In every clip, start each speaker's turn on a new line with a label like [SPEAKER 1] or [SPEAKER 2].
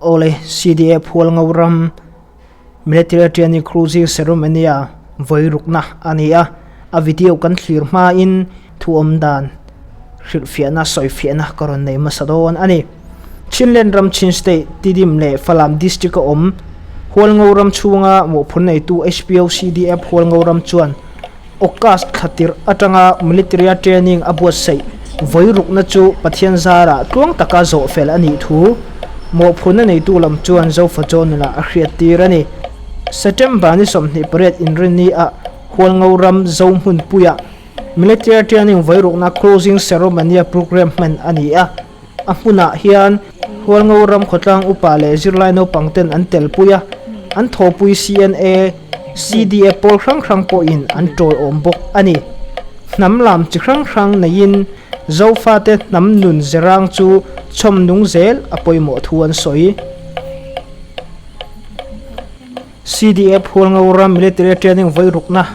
[SPEAKER 1] Awle, CDA Phualngo ram Military Training Cruising Ceremony-a vawi rukna a ni a, a video kan thlir hmain thu awm dan hrilhfiahna sawifiahna ka rawn nei hmasa dawn a ni. Chinland ram Chin State, Tidim leh Falam District-a awm Hualngo ram chhunga mawhphur neitu HPO CDA Phualngo ram chuan August thla tirh atanga Military-a training a buatsaih vawi rukna chu Pathian zarah tluang taka zawh fel a nih thu mawhphurhna neitu lam chuan Zofa Journal-ah a hriattir a ni. September ni 28 inrinni ah Hualngo ram Zo hmunpuiah Military training vawi rukna closing ceremony-a programme hman a ni a. A hmunah hian Hualngo ram khawtlang upa leh zirlai naupang ten an telpui a, an thawhpui CNA, CDA pawl hrang hrang pawhin an tawiawm bawk a ni. Hnam lam chi hrang hrang neiin Zofate hnam nun zerang chu chhawm nung zel a pawimawh thu an sawi. CDF Hualngo ram Military Training vawi rukna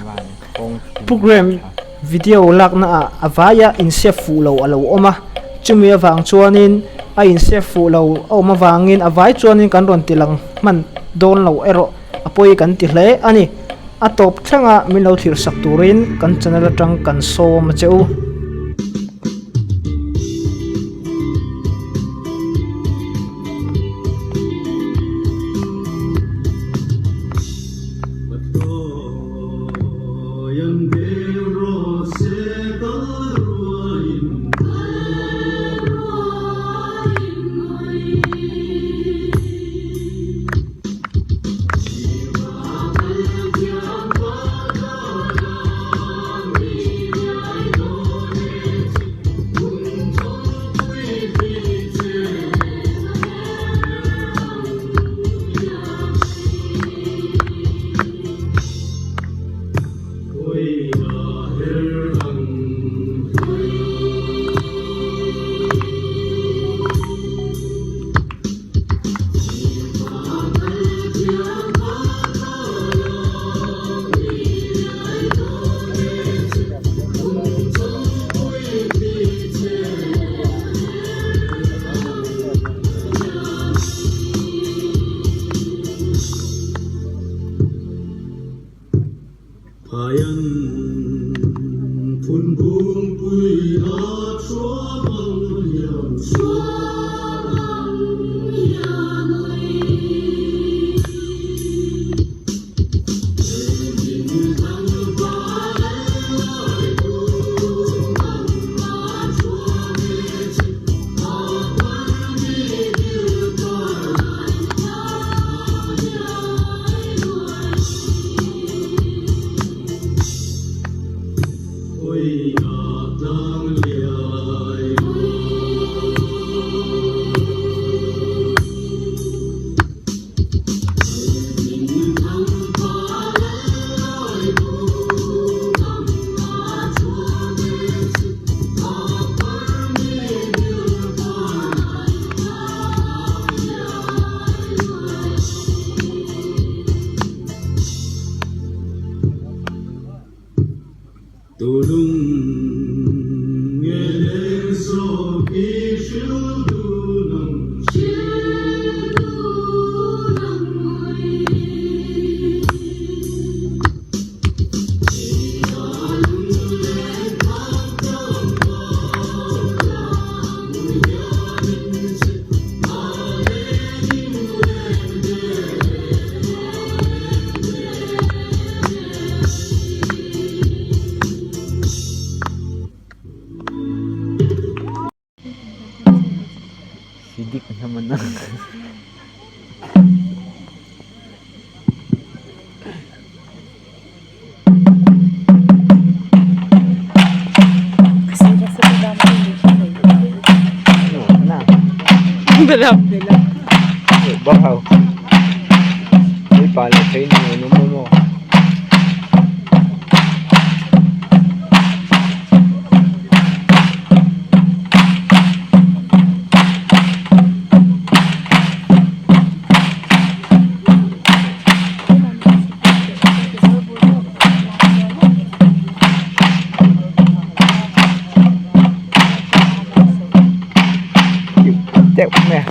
[SPEAKER 1] Programme video lakna ah a vaia insep fuh lo a lo awm a, chumi avang chuanin a insep fuh lo a awm avangin a vai chuanin kan rawn ti lang hman dawn lo erawh a pawi kan ti hle a ni. A tawp thlengah min lo thlir sak turin kan channel atang kan sawm a che u.
[SPEAKER 2] Sidik naman ang Bakaw. Ay, pala kayo ng ano mo mo. Teuh meh.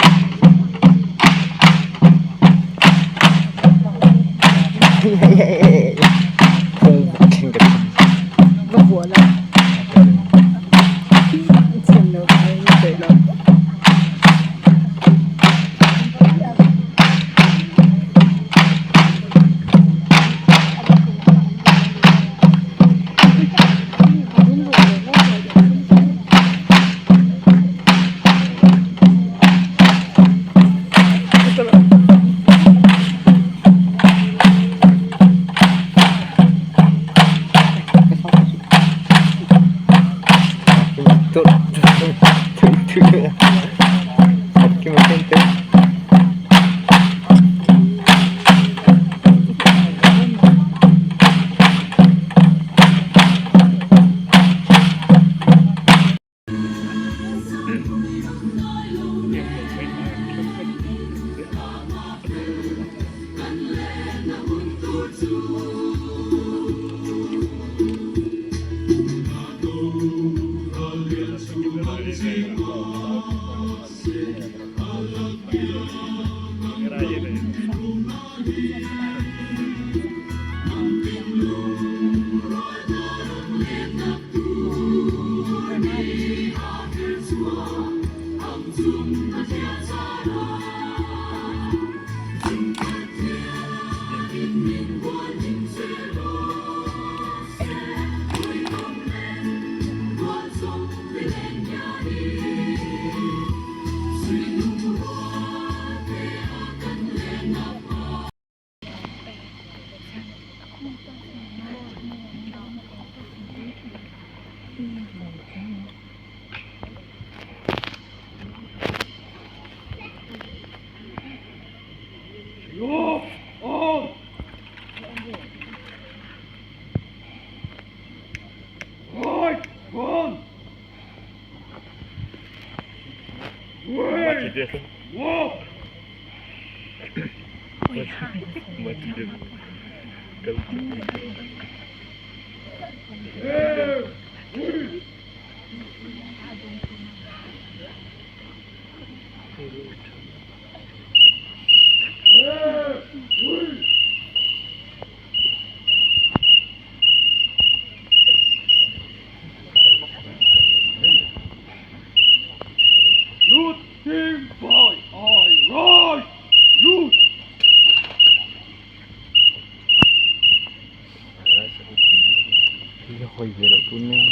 [SPEAKER 2] Hawi ve loh tun mai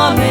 [SPEAKER 2] a.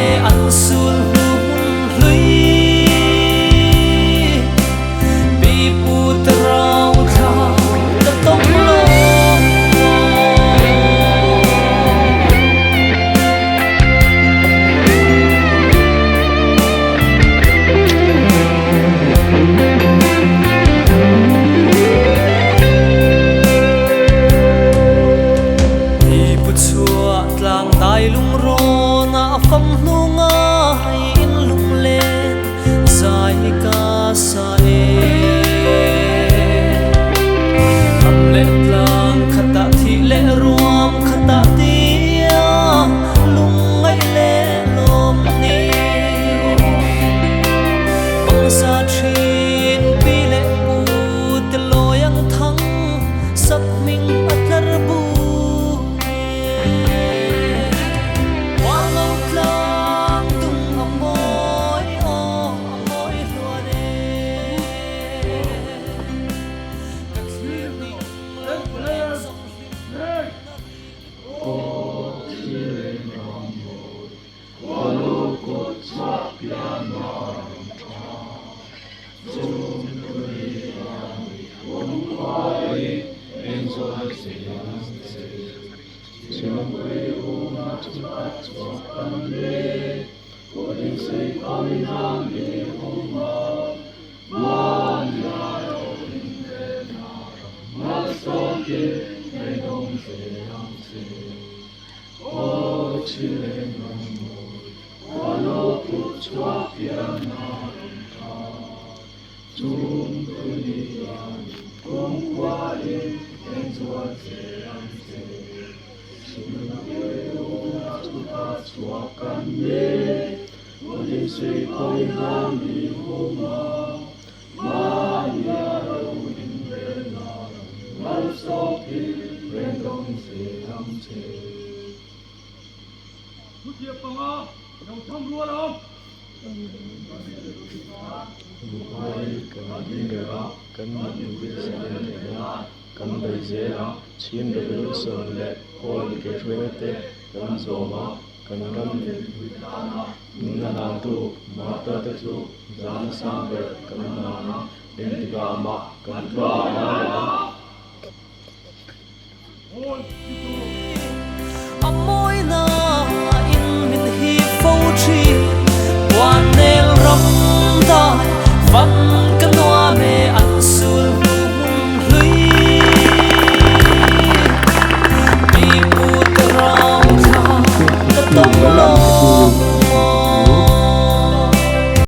[SPEAKER 3] Kan bei zel a, Chin Revolution leh Kawl inkeihruaina te kan zawm a, kan ram leh mipui tana nunna hlantu martar te chu zahna sang ber kan hlan a, engtikah mah kan tlawm ngai lo.